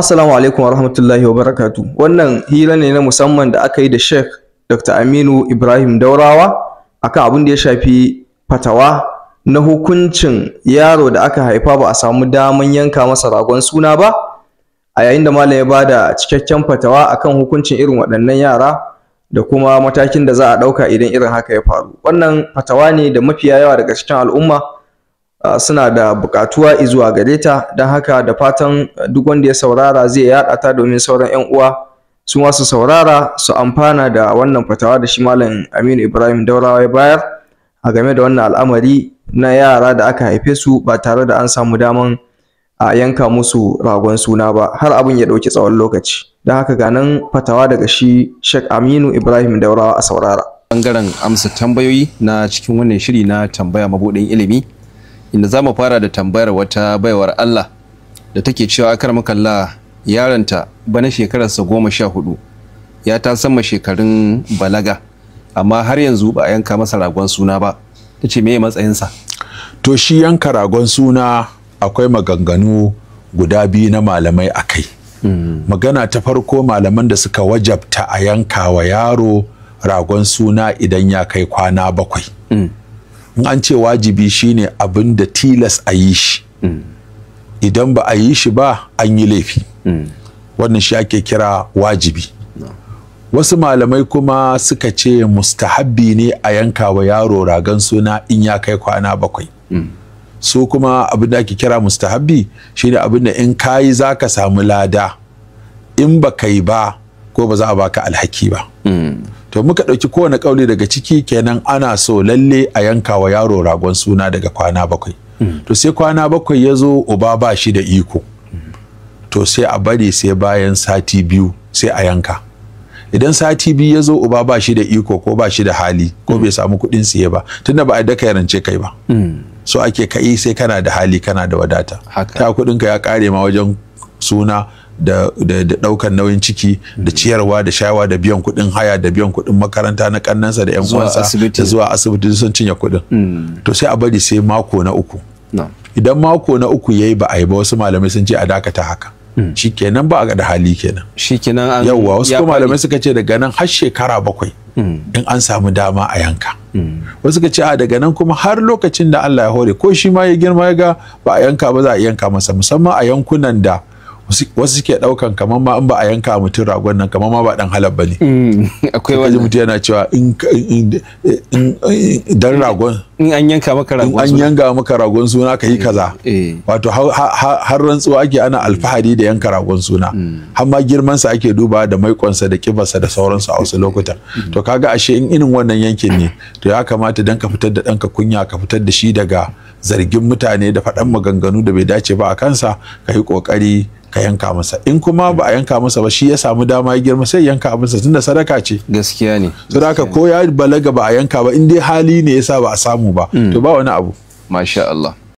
Assalamu alaikum warahmatullahi wabarakatuh. Wannan hira ne na musamman da aka yi da Sheikh Dr. Aminu Ibrahim Daurawa akan abin da ya shafi fatawa na hukuncin yaro da aka haifa ba a samu daman yanka masa ragon suna ba, a yayin da malam ya bada cikakken fatawa akan hukuncin irin waɗannan yara da kuma matakin da za a ɗauka idan irin haka ya faru. Wannan fatawa ne da mafiya yawa daga cikin al'umma suna da buƙatuwa izuwa gare ta, don haka da fatan duk wanda ya saurara zai yaɗa ta domin sauran 'yan uwa su ma su saurara su amfana da wannan fatawa da shi Malam Aminu Ibrahim Daurawa ya bayar a game da wannan al'amari na yara da aka haife su ba tare da an samu daman a yanka musu ragon suna ba har abin ya ɗauki tsawon lokaci. Don haka ga nan fatawa daga shi Sheikh Aminu Ibrahim Daurawa, a saurara. Bangaren amsa tambayoyi na cikin wannan shiri na Tambaya Mabuɗin Ilimi, inda za mu fara da tambayar wata baiwar Allah da take cewa, akaramakallah, yaronta bana shekararsa 14, ya ta sama shekarun balaga, amma har yanzu ba a yanka masa ragon suna ba. Ta ce meye matsayinsa? To, shi yanka ragon suna akwai maganganu guda biyu na malamai a kai. Magana ta farko, malaman da suka wajabta a yanka wa yaro ragon suna idan ya kai kwana 7. In an ce wajibi, shine abin da tilas a yi shi, idan ba a yi shi ba an yi laifi. Wannan shi ake kira wajibi. Wasu malamai kuma suka ce mustahabbi ne a yanka wa yaro ragon suna in ya kai kwana 7. Su kuma abin da ake kira mustahabbi shine abin da in kayi za ka samu lada, in ba kai ba ko ba za a baka alhaki ba. To, muka ɗauki kowane ƙauli daga ciki kenan, ana so lalle a yanka wa yaro ragon suna daga kwana 7. To, sai kwana 7 ya zo, uba ba shi da iko, to sai a bari sai bayan sati 2 sai a yanka. Idan sati 2 ya zo, uba ba shi da iko ko ba shi da hali ko bai samu kuɗin siye ba, tunda ba a daka yarance kai ba, so ake kai sai kana da hali, kana da wadata, ta kuɗinka ya ƙare ma wajen suna da ɗaukan nauyin ciki da ciyarwa da shayarwa da biyan kuɗin haya da biyan kuɗin makaranta na kannansa da yan uwansa da zuwa asibiti, sun cinye kuɗin. To, sai a bari sai mako na uku. Idan mako na uku yayi ba a yi ba, wasu malamai sun ce a dakata haka, shikenan, ba a da hali kenan. Shikenan an Yawwa. Wasu kuma malamai suka ce daga nan har shekara 7 in an samu dama a yanka. Wasu suka ce a daga nan kuma har lokacin da Allah ya hore, ko shi ma ya girma ya ga ba a yanka ba, za a yanka masa, musamman a yankunan da wasu suke daukan kamar ma in ba a yanka mutum ragon nan, kamar ma ba dan halal bane. Akwai wani mutum yana cewa in dan ragon in an yanka maka ragon in an yanka maka ragon suna ka yi kaza. Wato har rantsuwa ake, ana alfahari da yanka ragon suna, har ma girman sa ake duba da maikonsa da kibarsa da sauransu a wasu lokutan. To, kaga ashe in irin wannan yankin ne, to ya kamata dan ka fitar da ɗanka kunya, ka fitar da shi daga zargin mutane da faɗan maganganu da bai dace ba a kansa, ka yi ƙoƙari ka yanka masa. In kuma ba a yanka masa ba, shi ya samu dama ya girma, sai yanka abinsa, tunda sadaka ce. Gaskiya ne. Sadaka ko ya balaga ba a yanka ba, in dai hali ne yasa ba a samu ba, to ba wani abu. Masha Allah.